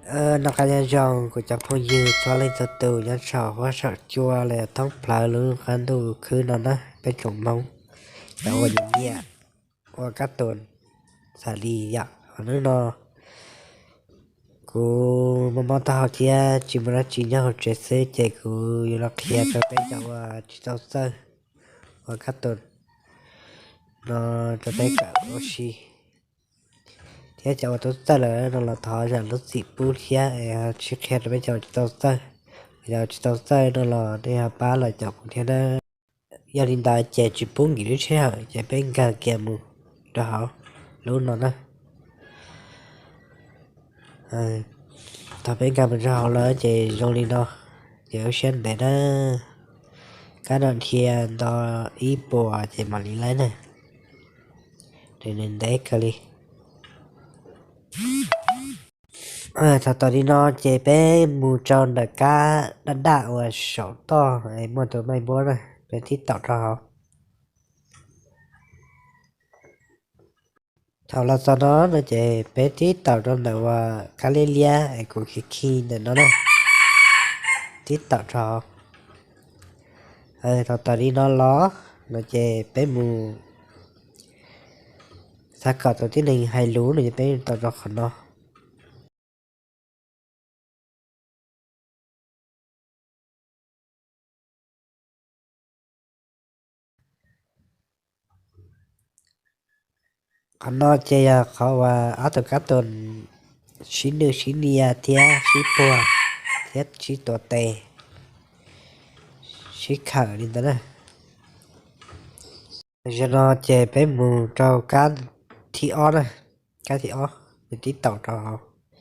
Noj qab nyob zoo kuv cov phooj ywg txhua leej txhua tus nyob saum huab saum cua los yog thoob plaws lub qab ntuj khwb no na, peb tsoom Hmoob cov uas nyiam nyiam ua kab toom xav li yom. Hnub no kuv mob mob taub hau thiab tsis muaj dab tsi nyob hauv tsev xwb ces kuv yuav los qhia rau peb cov uas tsis tau txawj ua kab toom no rau peb kawm ua si, thiab cov uas tau txawj lawm no los thov zam lub txim pub thiab es tsis qhia rau peb cov uas tsis tau txawj. Cov uas tsis tau txawj no los nej ho pab los caum kuv thiab na. Yog li ntawd ces tsis pub nkim lub sij hawm ces peb nkag kiag mus rau hauv lub no na. Thaum peb nkag mus rau hauv lawm ces zoo li no, ces lub siab ntev na, kab no dhia nto ib puas ces mam li laib na, nws ntev kawg li. Thaum tau li no ces peb mus rau ntawm kab daj daj uas saum toj muaj tus maij npuab na, peb tib taum rau hauv. Thaum los txog no no ces peb tib taum rau ntawm uas kab liab liab es kuv khi khi ntawm no na, tib taum rau hauv. Thaum tau li no los no ces peb mus, xav kom tus tib neeg hais lus no ces peb taum rau qhov no. Qhov no ces yog qhov uas ob tug kab toom sib nwj sib nias thiab sib puag thiab sib tuav tes, sib khawm li ntawd na. Zaum no ces peb mus rau kab thib ob na, kab thib ob, peb tib taum rau hauv.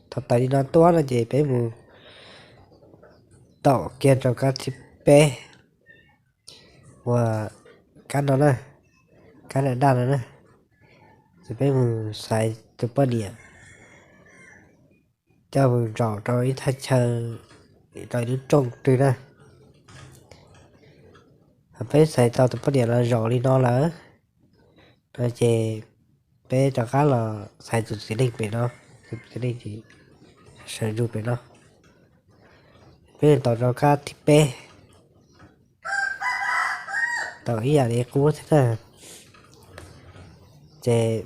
Thaum tau li no tuaj no ces peb mus taum kiag rau kab thib peb, uas kab no na, kab daj daj no na, ces peb mus xaiv tus poj niam coj mus zaum rau ib thaj chaw, rau ib lub rooj twg na. Peb xaiv tau tus poj niam los zaum li no lawm no ces peb rov qab los xaiv tus txiv neej pem no, tus txiv neej sawv ntsug pem no. Peb taum rau kab thib peb, taum ib yam li qub thiab na. Ces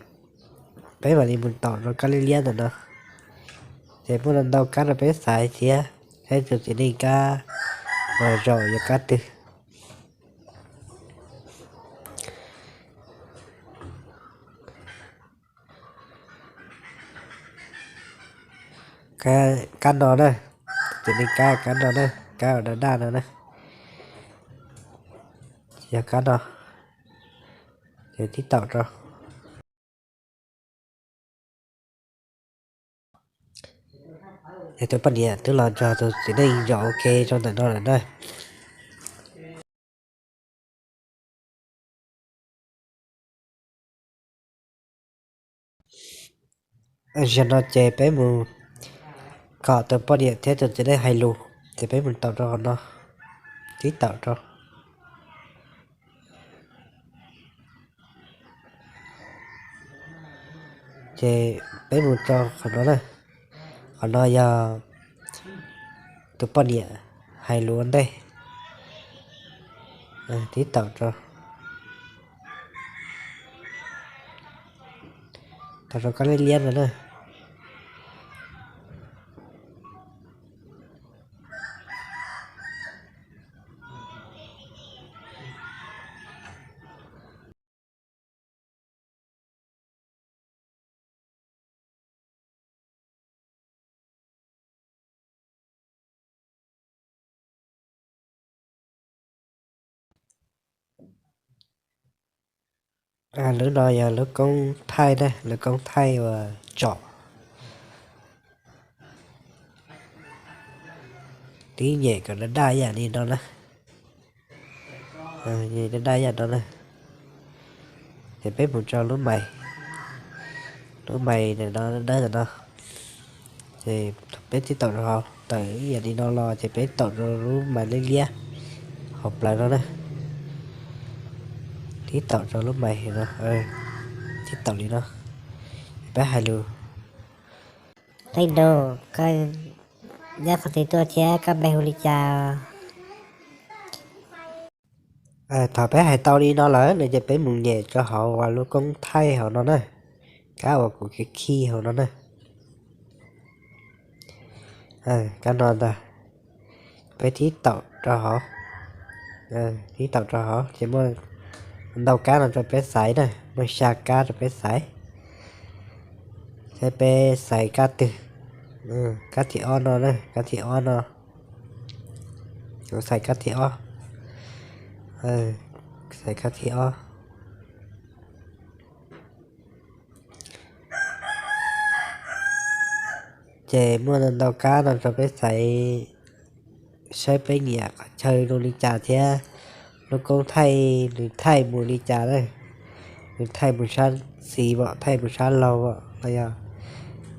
peb mam li mus taum rau kab liab liab ntawm no. Ces muaj ntau kab rau peb xaiv thiab, saib tus txiv neej kab uas zaum yuav kab twg. Kab no na, tus txiv neej kab, kab no na, kab uas daj daj no na, yog kab no, ces tib taum rau. Es tus poj niam twb los nrog tus txiv neej zaum ua ke rau ntawm no lawm na. Zaum no ces peb mus, kom tus poj niam thiab tus txiv neej hais lus, ces peb mus taum rau qhov no, tib taum rau. Ces peb mus rau qhov no na, qhov no yog tus poj niam hais lus ua ntej, tib taum rau, taum rau kab liab liab no na. Lub no yog lub koob thaij na, lub koob thaij uas tsom tib nyem kom daj daj ib yam li no na. Daj daj ib yam no na. Ces peb mus rau lub mais, lub mais ntawm no dawb ntawm no. Ces peb tib taum rau hauv, tawm ib yam li no los ces peb taum rau lub mais liab liab hauv plawv no na. Tib taum rau lub mais no, tib taum li no. Peb hais lus, Pheej Nroog, koj nyob qhov twg tuaj thiab koj npe hu li cas? Thaum peb hais tau li no lawm no ces peb mus nyem rau hauv lub koob thaij hauv no na, kab uas kuv khi khi hauv no na. Kab no ntag, peb thib taum rau hauv, thib taum rau hauv ces muaj ntau kab no rau peb xaiv na, muaj xya kab rau peb xaiv. Saib peb xaiv kab twg? Kab thib ob no na, kab thib ob no. Kuv xaiv kab thib ob, xaiv kab thib ob. Ces muaj ntau kab no rau peb xaiv, saib peb nyiam qhov chaw zoo li cas thiab lub koob thaij nws thaij mus li cas na. Nws thaij mus sab xis vom, thaij mus sab laug vom, los yog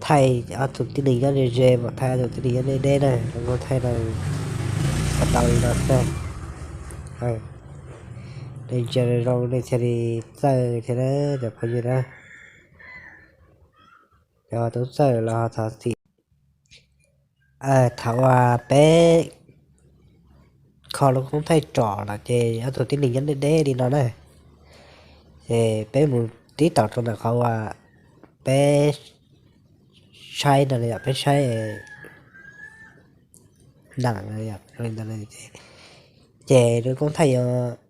thaij ob tug tib neeg nyob ze ze vom, thaij ob tug tib neeg nyob deb deb na. Lub koob thaij no tau li no xwb. Nej ntsia zoo nej thiaj li txawj thiab na cov phooj ywg na. Cov tub txawj los thov txim. Thaum uas peb kho lub koob thaij tsom lawm ces ob tug tib neeg nyob deb deb li no na, ces peb mus tib taum rau ntawm qhov uas peb saib no, peb saib nam, ces lub koob thaij yuav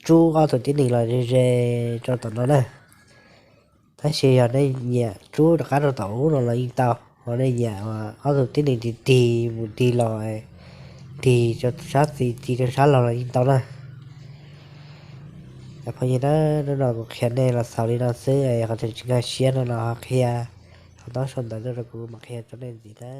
rub ob tug tib neeg los ze ze rau tom no na. Tab sis yog nej nyiam rub rov qab rau tom ub no los yeej tau, ho nej nyiam ob tug tib neeg tig tig mus tig los, tig rau sab xis tig rau sab laug los yeej tau na. Cov phooj ywg na, hnub no kuv qhia nej los xaus li no xwb, qhov tseem tsis nkag siab no los ho qhia, ho tau sau ntawv tuaj rau kuv mam qhia rau nej ntxiv na.